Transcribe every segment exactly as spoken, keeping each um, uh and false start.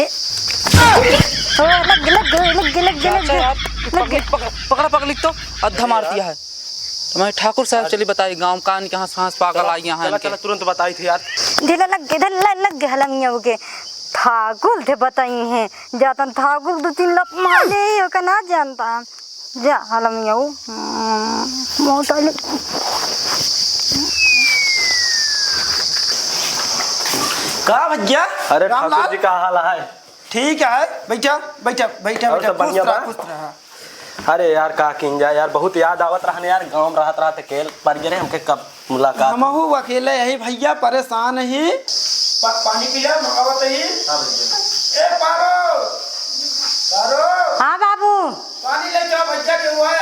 ओ, लग, लग, लग, लग, लग, चाचा यार, लग। पकड़, पकड़, पकड़ा, पकड़, लिख तो अद्धा मार दिया है। तो मैं ठाकुर साहब चली बताई, गाँव का नहीं, कहाँ से, कहाँ से पागल आई यहाँ चला, इनके। चला, तुरंत बताई थे यार। ढीला लग गए, ढीला लग गए हलमिया के। ठाकुर थे बताई हैं, जातन ठाकुर दो तीन लप मारे ही ओका ना जानता। जा, हलमिया वो, हम्म, मौत आली। का भैया? अरे, रामलाल? ठाकुर जी, का हाल है? ठीक है, बैठा, बैठा, बैठा, और बैठा, सब खुश बढ़िया रहा, बा? खुश रहा। अरे यार, का किन जा यार, बहुत याद आवत रहने यार, गाँव में रहत रहत अकेल पड़ गए, हमके कब मुलाकात हमहू अकेले यही भैया, परेशान ही। पा-, पानी पी ले, मकावत ही। हाँ भैया। ए पारो, पारो। हाँ बाबू। पानी लेके आ भैया, के हुआ है?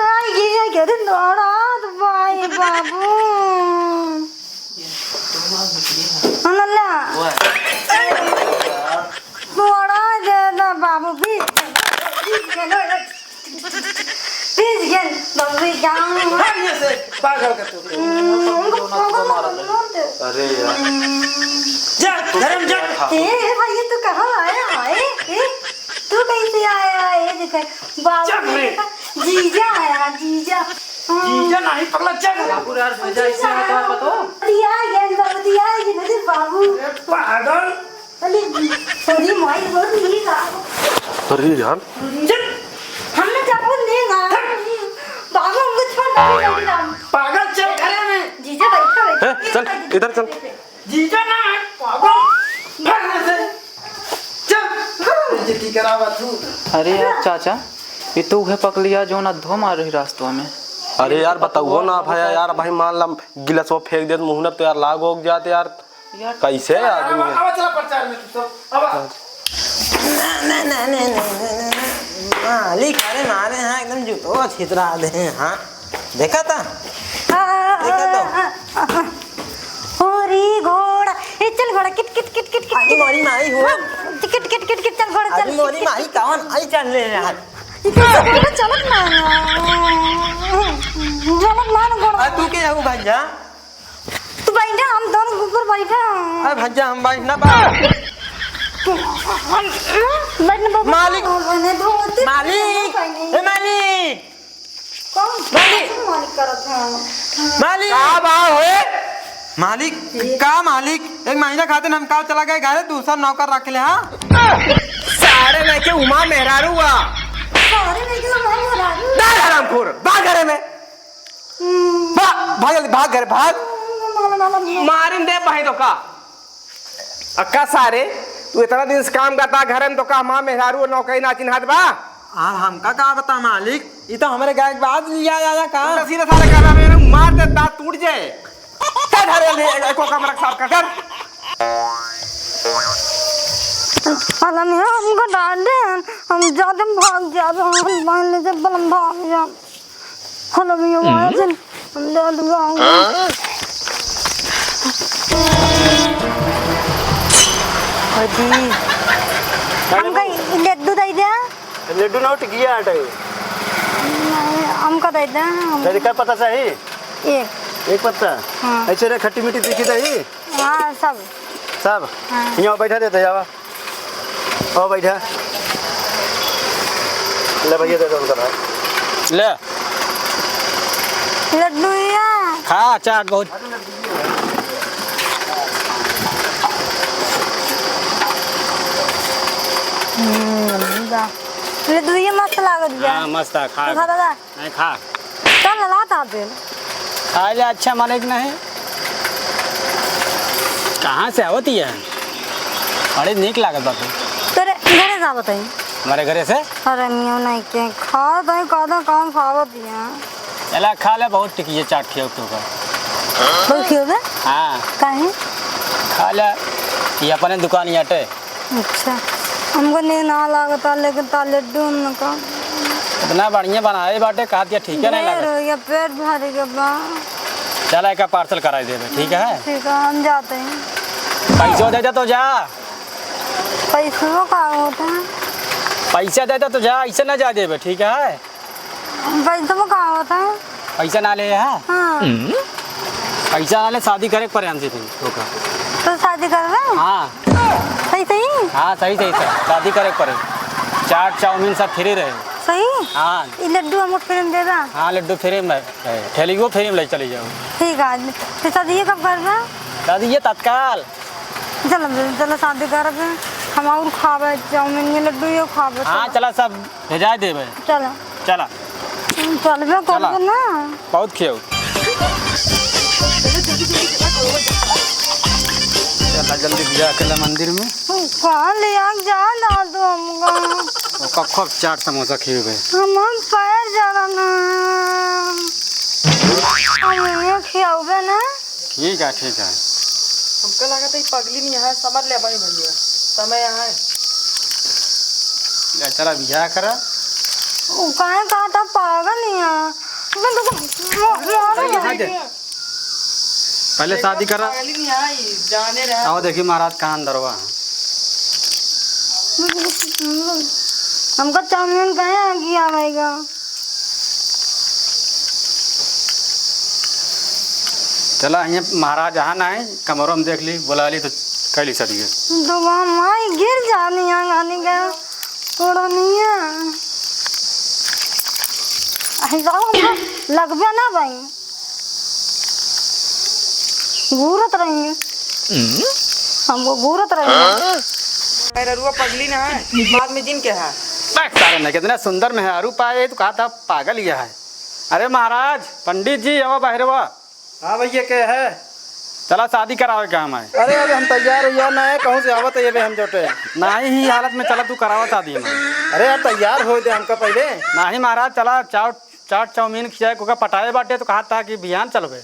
आई गे, आई गे, दिन दौड़ा, भाई बाबू। अनला। बड़ा ज्यादा बाबू, बीस, बीस किलो। बीस किलो, बाबू, जाऊँ। भाग यहाँ से, पागल का तू। हम्म, उनको पागल मत बोलते। अरे यार। हम्म। जा, घर में जा। ए, ए, भाई, ये तू कहाँ आया है? ए, तू कैसे आया है? ये देखा, बाबू चुप ने रे। देखा, जीजा आया, जीजा। हम्म। जीजा नहीं, पगला, चल। बाबू यार, भैया, इससे जीजा। मत बात बताओ। दिया, ये बाबू, दिया, ये नहीं, बाबू। ए, पागल। अरे, sorry, माई, बहुत नीक आ। अरे यार। चल। हम ना जाबो नहीं ना। बाबू, हमको छोड़ दे, नहीं जाबो। पागल, चल घरे में। जीजा, बैठा, बैठा। ए, चल, इधर चल। जीजा ना है, पागल। भाग यहाँ से। चल। बेइज्जती करावा तू। अरे यार चाचा, ये तो उहे पकलिया जौन अधो मार रही रास्ता में। अरे यार, बताओ ना भैया यार, भाई मान ला गिलासवा फेंक देत मुँह न तो यार लाग ओग जात यार। यार। कैसे आदमी है? आवा, चला प्रचार में तू सब, आवा। ना, ना, ना। मालिक, अरे मारे हाँ, एकदम जुतवा छितरा दे हाँ। देखा था? देखा था? होरी घोड़ा, ए, चल घोड़ा, किट, किट, किट, किट, किट, अरे किट। मोरी माई हो। हाँ, किट, किट, किट, किट, चल घोड़ा, अरे चल, मोरी किट, माई, किट। कौन आई चल ले यार? ये कैसे घोड़ा चलत ना है? चलत ना है घोड़ा। आ, तू के हऊ भैया? तू बैठा, हम दोनों ऊपर बैठा। अरे भैया, हम बैठ ना पा। बैठ ना बाबू। मालिक। बैठने दो, होते मालिक। बैठने दो। ए मालिक। कौन? मालिक। कौन मालिक करत है? मालिक। का बा होए? मालिक, ये का मालिक? एक महीना खातिर हम का चला गए घरे, दूसरा नौकर रख ले, हाँ? सारे नहीं के उमा मेहरारू हुआ। सारे नहीं के उमा मेहरारू। ना हरामखोर, बा घरे में। हम्म। बा, भाग जल्दी, भाग घरे, भाग। मालूम, मालूम, मालूम। मारिन दे भाई तो का? अक्का सारे, तू इतना दिन से काम करता घरे में, तो का हमार मेहरारू नौकरी ना चिन्हात बा? आ, हमका का बता मालिक, ई तो हमरे गाय के बाद लिया आया का? उल्टा सीधा साले कर रहा है, मार दे, दांत टूट जाए। चल, धर, ले, एको कमरा साफ कर, कर। अलम, हमको डांट दे, हम जाते भाग जाते, हम मान ले जब बलम भाग जा। हलो भैया, हम्म। मार दे, हम ले लूँगा। हाँ? अजी, हमका लड्डू दे दे। लड्डू ना, टिकिया आटा है। नहीं, हमका दे दे। तेरे का पत्ता चाही? एक। एक पत्ता? हाँ। ऐसे रे, खट्टी मीठी तीखी दही? हाँ, सब। सब? हाँ। यहाँ बैठा देते, आवा। आओ बैठा। ले भैया, दे दो उनका भाई। ले। लड्डू या। खा, चाट बहुत। हम्म, जा। लड्डू ये मस्त लागत बा। हाँ, मस्त है, खा। तू खा दादा। नहीं खा। चल, ला ता फिर। खाए ले अच्छा माने कि नहीं? कहाँ से आवत ही है? बड़ी नीक लागत बा तू। तोरे घरे से आवत है। हमारे घरे से? अरे नियो नहीं के खा दे, का दे, काम खावत ही है। चला खा ले, बहुत टिकिए चाट खियाऊ तू का। बहुत खियोगे? हाँ। काहे? खा ले, ये अपने दुकान ही अटे। अच्छा, हमको नीक ना लागता, लेकिन ता लड्डू हमका। इतना बढ़िया बनाए बाटे, कहा दिया ठीक है, नहीं ढेर लागत। हो गया, पेट भर गया बा। चला, एका पार्सल कराई देबे, ठीक है? ठीक है, हम जाते हैं। पैसो दे दे तो जा। पैसो का होता है? पैसा दे दे तो जा, ऐसे ना जा देबे, ठीक है? पैसा में का होता है? पैसा ना ले, हाँ? हाँ। पैसा ना ले, शादी करे के परे हमसे फिर, धोखा। तो शादी करबे? हाँ। सही, सही? हाँ, सही, सही, सही। शादी करे के पड़े। चाट, चाउमीन सब फ्री रहे। सही? हाँ। ई लड्डू हमको फ्री में दे दा। हाँ, लड्डू फ्री में है। ठेलियो फ्री में ले चली जाओ। ठीक है। तो शादी ये कब करबा? शादी ये तत्काल। चलो, चलो शादी करब। हम और खाबे, चाउमीन, ये लड्डू, ये खाबे, हाँ, चलो। चला, सब भेजाइ देबे। चलो। चला। चलबे चला। करबे ना। बहुत खेव। चला, जल्दी बियाह कर ले मंदिर में। कहाँ ले आ जा दादू हमका? ओका खूब चाट समोसा खिएबे। हम, हम पैर जरा ना। हम इन्हें खियाउबे ना। ठीक है, ठीक है। हमका लागत है, ई पगली नहीं है, समझ ले भाई भैया, समय यहाँ है। ले, चला, बियाह करा। वो काहे कहा था, पागल नहीं है। मैं तो, मैं, मैं, अरे, यहाँ दे। पहले शादी करा। पगली नहीं है, ई जाने रहा। आओ, देखी महाराज, कहाँ अंदरवा। हमका चाउमीन काहे आगी आवेगा? चला, हियाँ महाराज यहाँ ना है, कमरो में देख ली, बुला ली तो कह ली सदिये। तो वहाँ माई गिर जानी है, गानी का थोड़ा नहीं है। अरे जाओ, हमको लगबे ना भाई। घूरत रही है। हमको घूरत रही है। मेहररुआ पगली ना है, बाद में जिन के है। देख सारे ने कितना सुंदर मेहरारू पाए, तो कहा था पागल ही है। अरे महाराज, पंडित जी, आवा बाहरवा। हाँ भैया, के है? चला शादी करावे का हमारे। अरे, अबे हम तैयार हो यार, ना है, कहूँ से आवत है ये बे हम जोटे। नाही ही हालत में चला तू करावा शादी में। अरे यार, तैयार हो दे हमका पहले। नाही महाराज, चला चाट, चाट चाउमीन खियाए, कोका पटाए बाटे तो कहा था कि बिहान चलबे।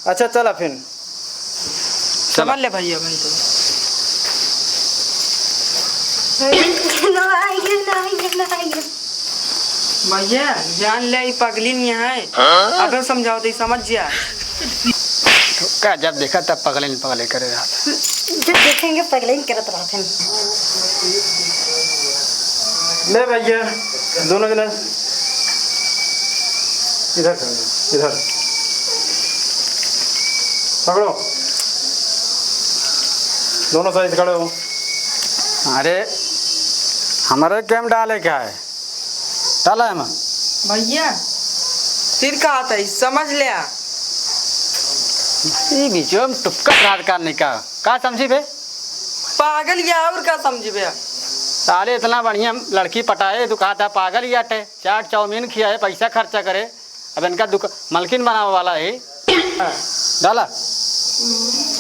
अच्छा, चला फिर। चला। समझ ले भैया, भाई तो। नहीं, नहीं, नहीं। भैया, जान ले, ई पगली नहीं है। हाँ? अगर समझाओ तो ई समझ जा। का जब देखा तब पगले न पगले करे रहत। जब देखेंगे पगले ही करत रहत हैं। ले भैया, दोनों जना इधर खड़े, इधर पकड़ो, दोनों साइड खड़े हो। अरे, हमारे कैम डाले क्या है? डाला है मैं। भैया, फिर कहा था, समझ ले। ई बीचो में टुक्का रात का निका। का समझी बे? पागल या और का समझी बे? साले इतना बढ़िया लड़की पटाए, तू कहा था पागल ही अटे। चाट चाउमीन खियाए, पैसा खर्चा करे। अब इनका दुक-, मलकिन बनावे वाला है। डाला।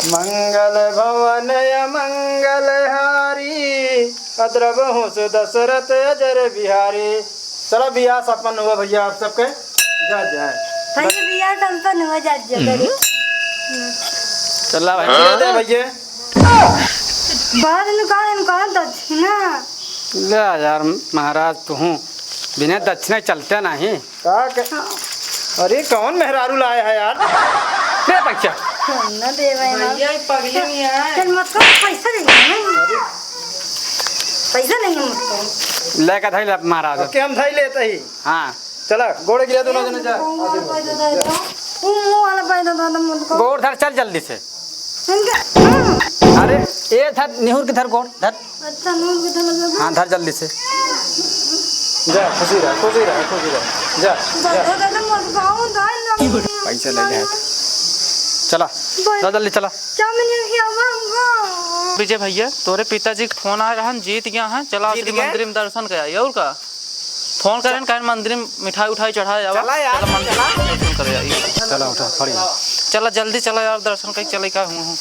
मंगल भवन अमंगल हारी, अद्रबहु सु दशरथ अजर बिहारी। चला, बियाह संपन्न हुआ भैया आप सबके। जा, जा। भैया, बियाह संपन्न हुआ, जा, जा, हम्म। करी। चला भाई। दे दे भैया। बाद में कहा, इनका दक्षिणा। ले यार महाराज, तू हूँ बिना दक्षिणा चलते नहीं। का के-, अरे, कौन मेहरारू लाए है यार? दे पैसा। कौन ना देवे ना? भैया, ई पगली नहीं है। चल, मत कर, पैसा दे दे ना। पैसा नहीं है, मत कर। लेके धइल महाराज। ओके, हम धइल लेते ही। हाँ। चला, गोड़ गिरा दोनों जने, जा। वो मुंह वाला पैदा था, मत कर। गोड़ धर, चल जल्दी से। इनके, हाँ। अरे, ए धर, निहुर के धर गोड़, धर। अच्छा, नून के धर लगा। हाँ, धर जल्दी से। जा, खुशी रह, खुशी रह, खुशी रह। जा, जा। दादा, दादा, मत गाओ, दाई ना। पैसा ले ले। चला, भाई। जा जल्दी चला। क्या मैंने किया हुआ हमको? विजय भैया, तोरे पिताजी के फोन आए रहन, जीत गया है, चला जीत श्री गया? मंदिर में दर्शन कर आई, और का? फोन करें, कहें मंदिर में मिठाई उठाई चढ़ाए आवा। चला यार, चला मंदिर चला। में दर्शन करे आई। चला उठा, खड़ी हो। चला जल्दी चला यार, दर्शन कहीं चले का हुआ हूँ।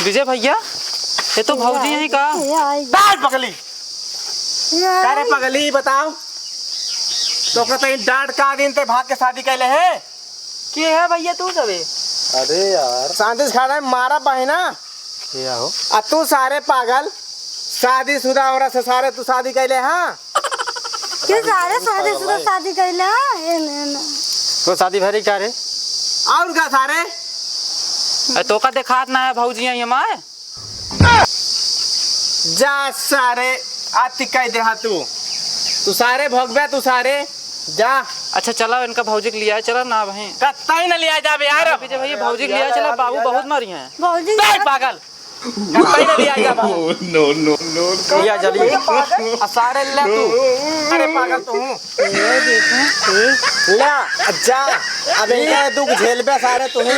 विजय भैया, ये तो भौजी यही का? ये आई। डाल पगली। ये का रे आई। पगली, बताओ। तो कहते हैं डांट का दिन ते भाग के शादी कैले है? के है भैया तू सबे? अरे यार। शांति से खड़ा है, मारा बहिना। के हो? आ तू सारे पागल, शादीशुदा औरत से सारे तू शादी कैले, हाँ? के सारे शादीशुदा शादी कैले, हाँ? ए, ने, ने। तो शादी भरी का रे? और का सारे? ए, तो का देखात ना है भौजी, ये माय? जा सारे, आती कह दे हाँ तू। तू सारे भोगबे, तू सारे, जा। अच्छा, चला इनका भौजी के लिया चला ना भाई। कत्ता ही न लिया जाबे यार। विजय भैया, भौजी के लिया चला, बाबू बहुत मारी हैं। भौजी देख पागल। पहले लिया जा बाबा। No, no, no, no। लिया जल्दी। आ सारे ले तू। अरे पागल तो हूँ। ले, जा। अब इनका दुख झेल बे सारे तू ही।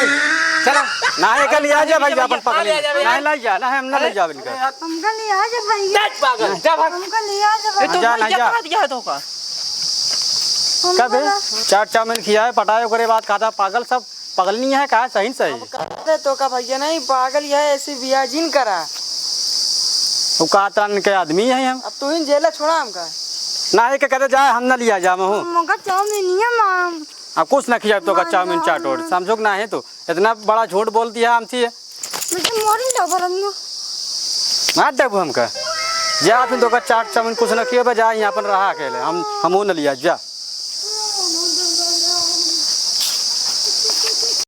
चला। ना, एका लिया जा भाई, अपन पकड़ ले। ना, ले जा, ना, हम ना ले जाब इनका। हमका लिया जा भाई। जा पागल, जा भाग। हमका लिया जा भाई। जा, ना, जा। दिया है धोखा। कबे? चाट चाउमीन खियाए, पटाए, ओकरे बाद कहता पागल सब। पगलनी है का? सही न सही। अरे तो का भैया, नहीं पागल, यह ऐसी बिया जिन करा। वो का तन के आदमी है हम। अब तू ही जेल छोड़ा हमका। ना है के कहते जाए, हम ना लिया जा महू। मगर चाउमीन नहीं है माम। अब कुछ ना खिया तो का मार चाउमीन ना। चाट ओट, समझो कि ना है तो इतना बड़ा झूठ बोल दिया हमसे। मुझे मोरी ना भरम ना। मार देबू हमका। जा फिर तो का चाट चाउमीन कुछ ना खिया बे, जा यहाँ अपन रहा अकेले, हम हमहू ना लिया जा।